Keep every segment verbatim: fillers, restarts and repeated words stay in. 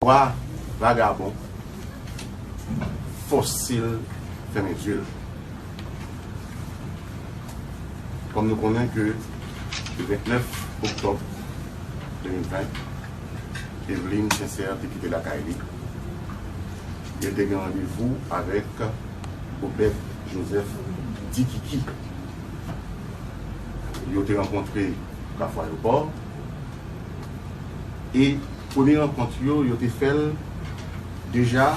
Wa vagabon, fosil fèmen zye l. Kòm nou konnen ke le vennèf oktòb de mil ven, Evelyne Sincère te kite lakay li. Li te gen randevou avèk Obed Joseph Dikiki. Yo te rankontre Kafou Ayewopò. E premye rankont yo, yo te fè l deja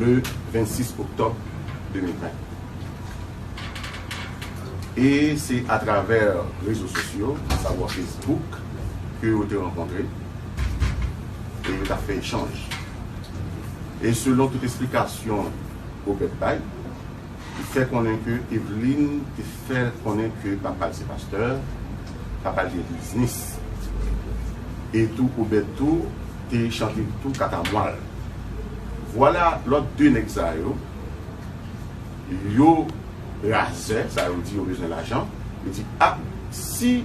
le vennsis oktòb de mil ven. E se atravè rezo sosyo, asavwa Facebook, ke yo te rankontre e yo t ap fè echanj. E selon tout esplikasyon Obed bay, li fè konnen ke Evelyne te fè konnen ke papa l se pastè, papa l gen biznis. E tou Obed tou te chante tou katamwal. Vwala lòt de nèg sa yo, yo razè, sa yo di yo bezwen lajan. Yo di, a, si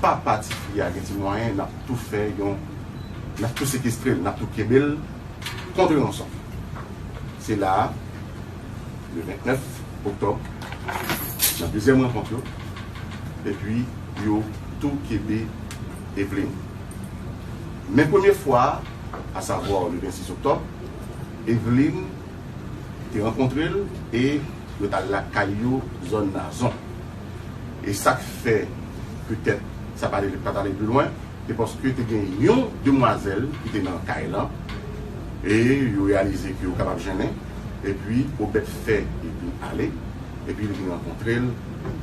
papa tifi a gen ti mwayen, n ap tou fè yon, n ap tou sekestre l, n ap tou kenbe l kont ranson. Se la a, le vennèf oktòb, nan dezyèm rankont yo, epi yo tou kenbe Evelyne. Men premye fwa, asavwa le vennsis oktòb, Evelyne te rankontre l e yo t al lakay yo, zòn Nazon. E sa k fè petèt sa pa t ale, pa t ale pi lwen, se paske te gen yon demwazèl ki te nan kay lan, e yo reyalize ke yo kapab jennen, epi Obed fè epi ale, epi li vin rankontre l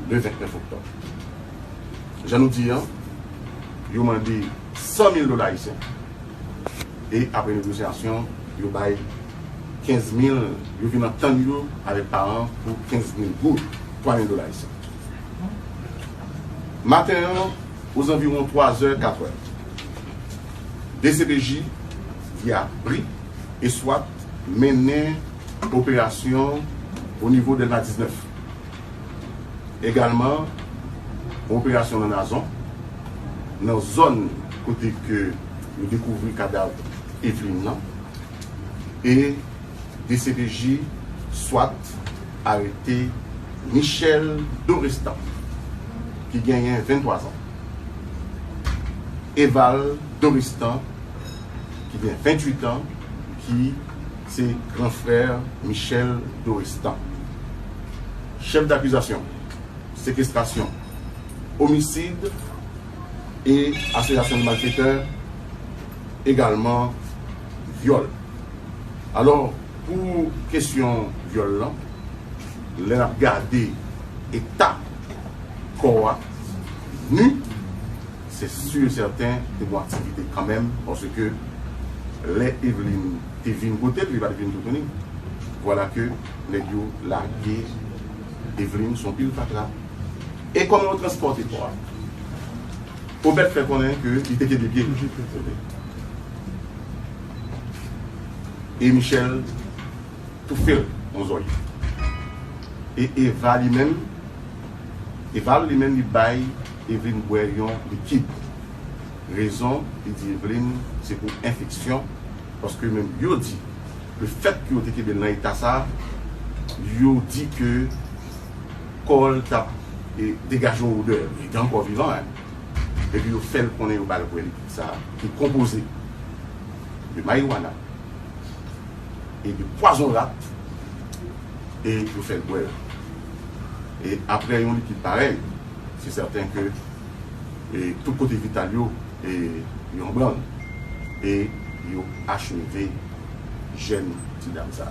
le vennèf oktòb. Jan nou di an, yo mande san mil dola ayisyen, e apre negosyasyon, yo bay kenz mil, yo vin antann yo avèk paran pou kenz mil goud, twa mil dola ayisyen. Maten an, ozanviwon twa zè, kat è, D C P J, via bri e swat, mennen operasyon o nivo Dèlma diznèf. Egalman, yon operasyon nan Nazon, nan zòn kote ke yo dekouvri kadav Evelyne nan, e D C P J swat arete Michel Dorestan, ki genyen venntwa zan. Eval Dorestan, ki gen venntuit an, ki se gran frè Michel Dorestan. Chèf dakizasyon, sekestrasyon, omisid e asosyasyon de malfetè, egalman vyòl. Alò, pou kesyon vyòl lan, lè n ap gade eta kò a, ni, se si e sèten te gen aktivite kanmenm, paske lè Evelyne te vin kote l, li pa t vin toutouni. Vwala ke nèg yo lage Evelyne sou yon pil fatra. E kòman yo transpòte kò a? Obed fè konnen ke li te kenbe pye. E Michel toufe l yon zòrye. E Eva li menm, Eva li menm li bay Evelyne bwè yon likid. Rezon, li di Evelyne se pou enfeksyon, paske menm yo di, lefèt ke yo te kenbe l nan eta sa, yo di ke kò l t ap, e, degaje yon odè. Li te ankò vivan, en. Epi yo fè l konnen yo ba l bwè likid sa, ki konpoze de mariwana, e de pwazon rat, e yo fè l bwè l. E apre yon likid parèy, se sèten ke, e, tout kote vital yo, e, yo an brann, e yo acheve jèn ti dam sa,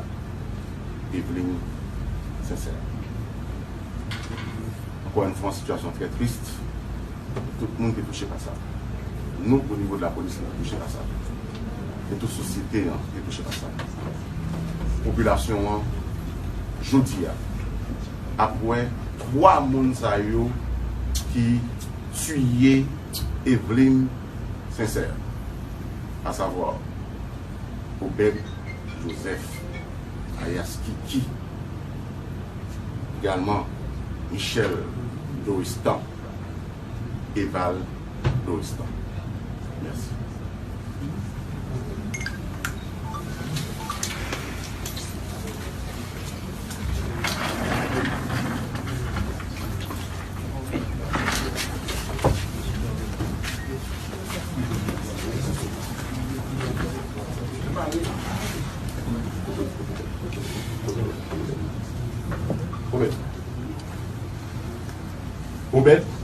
Evelyne Sincère. Ankò yon fwa, yon sitiyasyon trè tris. Tout moun te touche pa sa. Nou, o nivo de lapolis, nou te touche pa sa. E tout sosyete an te touche pa sa. Popilasyon an, jodi a, ap wè twa moun sa yo ki tiye Evelyne Sincère, asavwa Obed Joseph, alyas Kiki, egalman Michel Doristan, Eval Florestan. Mèsi. Obed. Obed.